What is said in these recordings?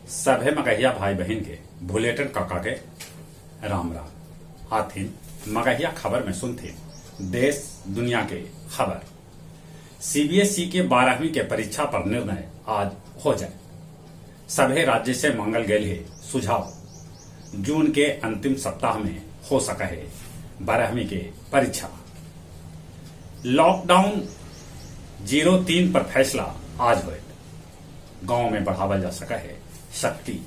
सभे मगहिया भाई बहिन के भुलेटन काका के राम राम। आथिन मगहिया खबर में सुनथिन देश दुनिया के खबर। सीबीएसई के 12वीं के परीक्षा पर निर्णय आज हो जाए। सभे राज्य से मांगल गेल हे सुझाव। जून के अंतिम सप्ताह में हो सके हे 12वीं के परीक्षा। लॉकडाउन 03 पर फैसला आज होयत। गांव में बढ़ावल जा सका है शक्ति।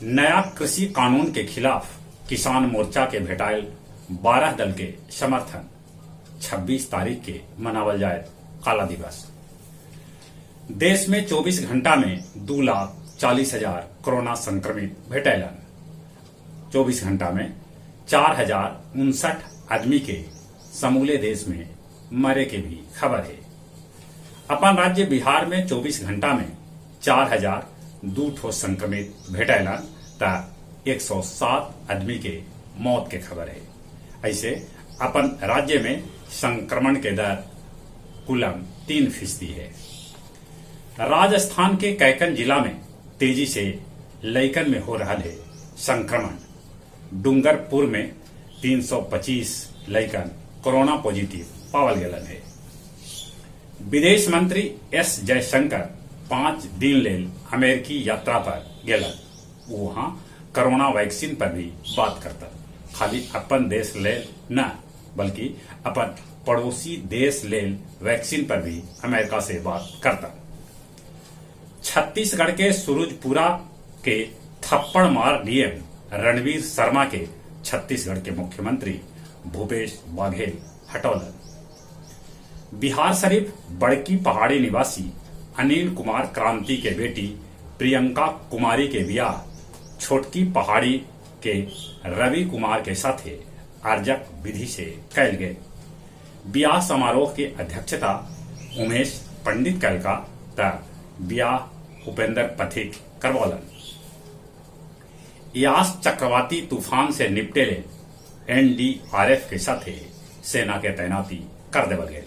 नया कृषि कानून के खिलाफ किसान मोर्चा के भेटायल 12 दल के समर्थन। 26 तारीख के मनावल जाए काला दिवस। देश में 24 घंटा में 2,40,000 कोरोना संक्रमित भेटैलन। 24 घंटा में 4,059 आदमी के समूले देश में मरे के भी खबर है। अपन राज्य बिहार में 24 घंटा में 4,002 ठो संक्रमित भेटैलन त 107 आदमी के मौत के खबर है। ऐसे अपन राज्य में संक्रमण के दर कुलम 3% है। राजस्थान के कैकन जिला में तेजी से लइकन में हो रहा है संक्रमण। डूंगरपुर में 325 लइकन कोरोना पॉजिटिव पावल गेलन है। विदेश मंत्री एस जयशंकर 5 दिन लेल अमेरिकी यात्रा पर गेलन। वहां कोरोना वैक्सीन पर भी बात करता। खाली अपन देश लेल न बल्कि अपन पड़ोसी देश लेल वैक्सीन पर भी अमेरिका से बात करता। छत्तीसगढ़ के सुरुजपुरा के थप्पड़ मार डीएम रणवीर शर्मा के छत्तीसगढ़ के मुख्यमंत्री भूपेश बघेल हटौलन। बिहार शरीफ बड़की पहाड़ी निवासी अनिल कुमार क्रांति के बेटी प्रियंका कुमारी के ब्याह छोटकी पहाड़ी के रवि कुमार के साथे अर्जक विधि से कैल गए। ब्याह समारोह के अध्यक्षता उमेश पंडित कैलका त ब्याह उपेंद्र पथिक करवौलन। यास चक्रवाती तूफान से निपटे ले एनडीआरएफ के साथे सेना के तैनाती कर देवल गए।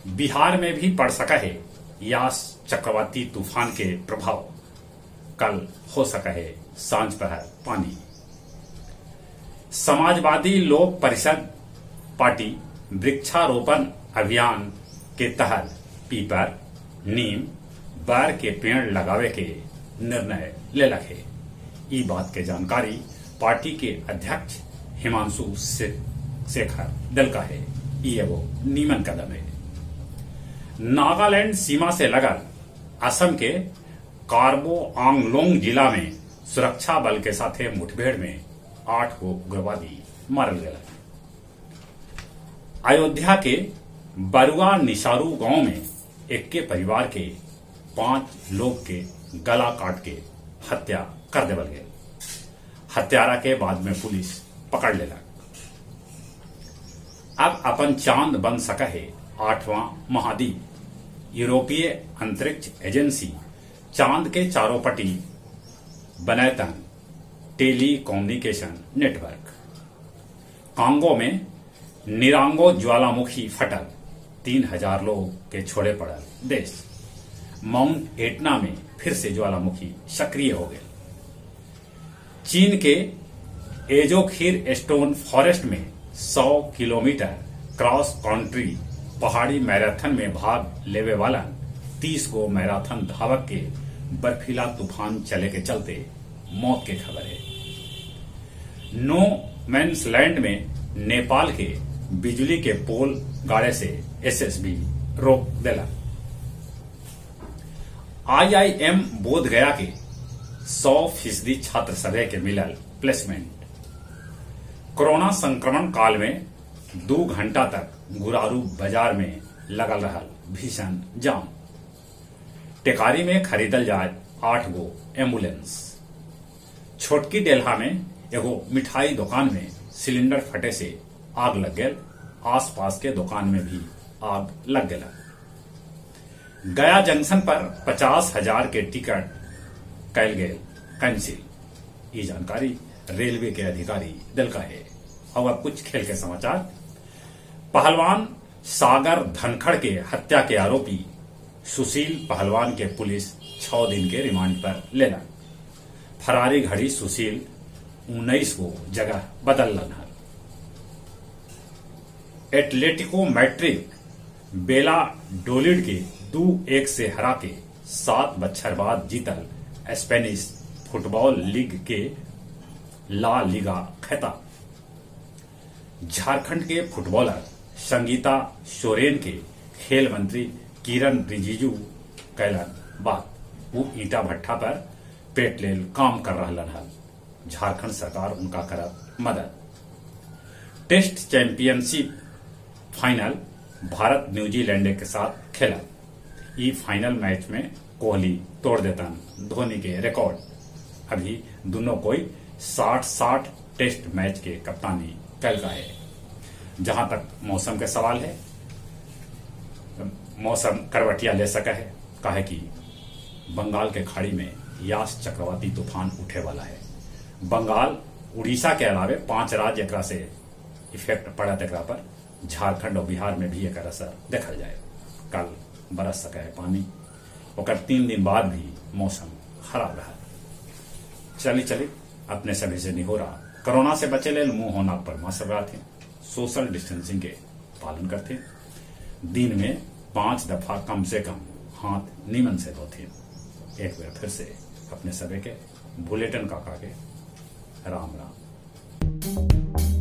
बिहार में भी पड़ सका है यास चक्रवाती तूफान के प्रभाव। कल हो सका है सांझ पहर पानी। समाजवादी लोक परिषद पार्टी वृक्षारोपण अभियान के तहत पीपर, नीम, बर के पेड़ लगावे के निर्णय लेलक है। ई बात के जानकारी पार्टी के अध्यक्ष हिमांशु शेखर दिलका है। ई एगो नीमन कदम है। नागालैंड सीमा से लगल असम के कार्बो आंगलोंग जिला में सुरक्षा बल के साथे मुठभेड़ में 8 गो उग्रवादी मारल गए। अयोध्या के बरुआ निशारू गांव में एक परिवार के 5 लोग के गला काट के हत्या कर देवल गए। हत्यारा के बाद में पुलिस पकड़ लेलक। अब अपन चांद बन सका है 8वां महाद्वीप। यूरोपीय अंतरिक्ष एजेंसी चांद के चारों पटी बनैतन टेली कम्युनिकेशन नेटवर्क। कांगो में निरांगो ज्वालामुखी फटल, 3000 लोग के छोड़े पड़ल देश। माउंट एटना में फिर से ज्वालामुखी सक्रिय हो गए। चीन के एजोखीर स्टोन फॉरेस्ट में 100 किलोमीटर क्रॉस कंट्री पहाड़ी मैराथन में भाग लेवे वाला 30 गो मैराथन धावक के बर्फीला तूफान चले के चलते मौत के खबर है। नो मैंस लैंड में नेपाल के बिजली के पोल गाड़े से एसएसबी रोक देला। आईआईएम बोध गया के 100% छात्र सभा के मिलल प्लेसमेंट। कोरोना संक्रमण काल में 2 घंटा तक गुरारू बाजार में लगल रहा भीषण जाम। टेकारी में खरीदल जाए 8 गो एम्बुलेंस। छोटकी डेल्हा में एगो मिठाई दुकान में सिलेंडर फटे से आग लग गया। आसपास के दुकान में भी आग लग गया। गया जंक्शन पर 50,000 के टिकट कैल गए कैंसिल। ये जानकारी रेलवे के अधिकारी दिलका है। और अब कुछ खेल के समाचार। पहलवान सागर धनखड़ के हत्या के आरोपी सुशील पहलवान के पुलिस 6 दिन के रिमांड पर लेलक। फरारी घड़ी सुशील 19 गो जगह बदललन हल। एटलेटिको मैड्रिड बेलाडोलिड के 2-1 से हराके 7 बच्छर बाद जीतल स्पेनिश फुटबॉल लीग के ला लीगा खिताब। झारखंड के फुटबॉलर संगीता सोरेन के खेल मंत्री किरण रिजिजू कैलन बात। ऊ ईंटा भट्ठा पर पेट लेल काम कर रहलन हल। झारखंड सरकार उनका करत मदद। Test championship final Bharat New Zealand के साथ खेला। ई फाइनल मैच में कोहली तोड़ देतन धोनी के रिकॉर्ड। अभी दोनों कोई 60-60 टेस्ट मैच के कप्तानी कैलका है। जहां तक मौसम के सवाल है, मौसम करवटिया ले सका है, काहे कि बंगाल के खाड़ी में यास चक्रवाती तूफान उठे वाला है। बंगाल, उड़ीसा के अलावे 5 राज्य एकरा से इफेक्ट पड़त। एकरा पर झारखंड और बिहार में भी एकर असर देखल जाए। कल बरस सके है पानी, ओकर 3 दिन बाद भी मौसम खराब रहा। चली चली अपने सभी से निहोरा, कोरोना से बचे लेल मुंह और नाक पर मास्क लगाते, सोशल डिस्टेंसिंग के पालन करते, दिन में 5 दफा कम से कम हाथ नीमन से धोते। एक बार फिर से अपने सभी के बुलेटिन काका के राम राम।